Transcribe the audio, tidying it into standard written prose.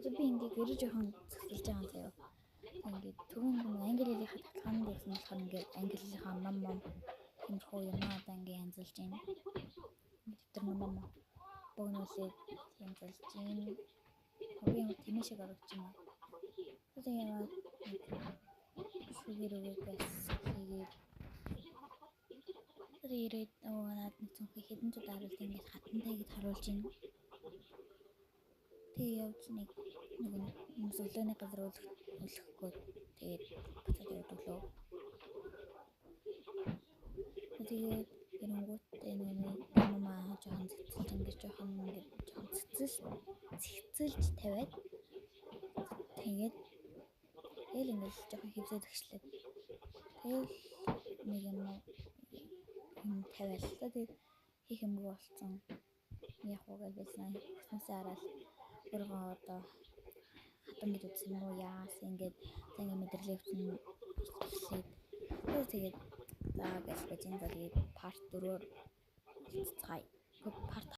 Одоо би ингээд гэрээ жоохон цэцэлж байгаа юм заяа. Ингээд түрүүн англи хэлийнхаа тавталгаанд явсан болохоор ингээд англи хэлийнхаа ном ном тиймэрхүү юм одоо ингээд янзалж байна. Дэвтэр ном ном богиноосыг янзалж байна. Би юм тэмээ шиг орогч юм. Одоо яа шүгэр өгөөс хийгээд тэр ирээд нөгөө над нэг цүнхээ хэдэн ч удаа харуулт ингээд хатантай гэд харуулж байна. Тэгээ явж нэг нэг хүмүүс өглөөний газар өлөх өлөхгүй тэгээд буцаад явдаг лөө. Тэгээд эрэнгүүтээ нэг мамаа жоохон цэцэлж ингээд жоохон ингээд жоохон цэцэл цэцэлж тавиад тэгээд тэгэл ингээд жоохон хөвсөд өгчлээ. Тэгэл нэг юм юм тавиал та тэгээд хийх юмгүй болцсон. Яг уу гэж байсан. Хүснээсээ хараад өөрийгөө одоо хатан гэж үзсэн юм уу яасан ингээд за ингээд мэдрэлээ өвчин эхлээд тэгээд за гэж байж энэ тэгээд part 4-оор уулзцгаая. Part